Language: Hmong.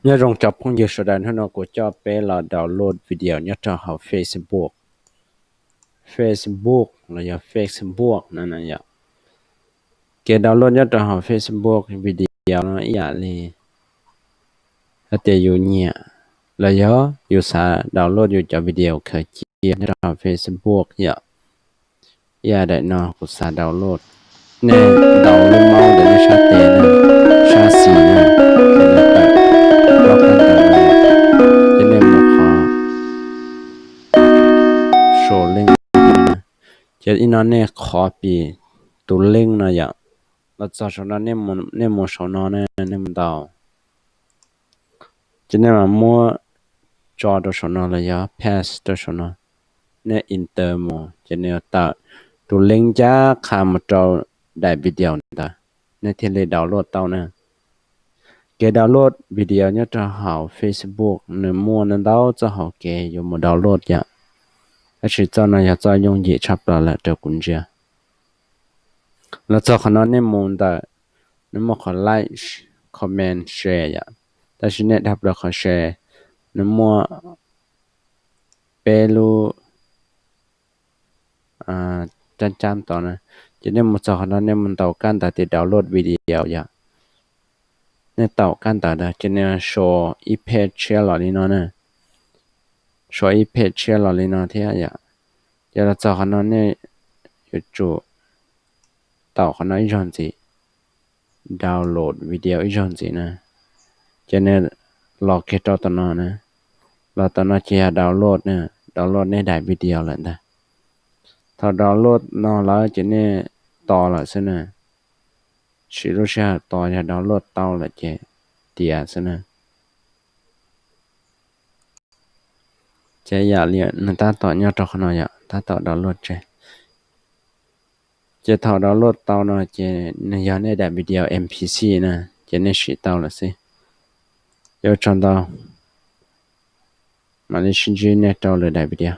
Nyob zoo cov phooj ywg sawv daws, hnub no kuv coj peb los download video nyob rau hauv Facebook. Facebook los yog Facebook no yom. Kev download nyob rau hauv Facebook video no ib yam li hais tias yus nyiam los yog yus xav download yus cov video khaws cia nyob rau hauv Facebook yom. Ib yam daim no kuv xav download, nej ntaus lub mouse ntawm nej sab tes na, sab xis na, ces nws tawm plaub kab ntawv no, ces nej mus qhov show link, ces ib no nej copy tus link no yom. Los txog saum no, nej mus saum no ne, nej mus ntaus, ces nej mam muab tso rau saum no los yog paste rau saum no, nej enter mus ces nws yuav tawm tus link ncaj qha mus rau daim video ntawd, nej thiaj li download tau na. Kev download video nyob rau hauv Facebook nws muaj ntau ntau txoj hauv kev yuav mus download yom. Tab sis txoj no yog txoj yooj yim tshaj plaws lawm rau kuv ntsia. Los txog qhov no nej mus ntawm, nws muaj qhov like, comment, share yom. Tab sis nej dhau plaws qhov share, nws muaj peb lub cab cab tod na. Ces nej mus txog qhov no nej mus ntaus kab ntawv tias download video yom. Nej ntaus kab ntawv ntawd ces nws show ib page tshiab los li no na. Show ib page tshiab los li no thiab yom. Ces los txog qhov no nej yuav tsum ntaus qhov no ib zaug ntxiv, download video ib zaug ntxiv na. Ces nws los kiag rau tom no na. Los tom no ces yog download na, download nej daim video lawm ntag. Thaum download no lawm ces nej tos lawm xwb na. Siv lub sij hawm tos, yog download tau lawm ces tiav xwb na. Ces yam li nws tab tom nyob rau qhov no yom, tab tom download tseg. Ces thaum download tau no ces nws yog nej daim video M P C na, ces nej siv tau lawm xwb. Ua tsaug ntau, mam li sib ntsib nej rau lwm daim video.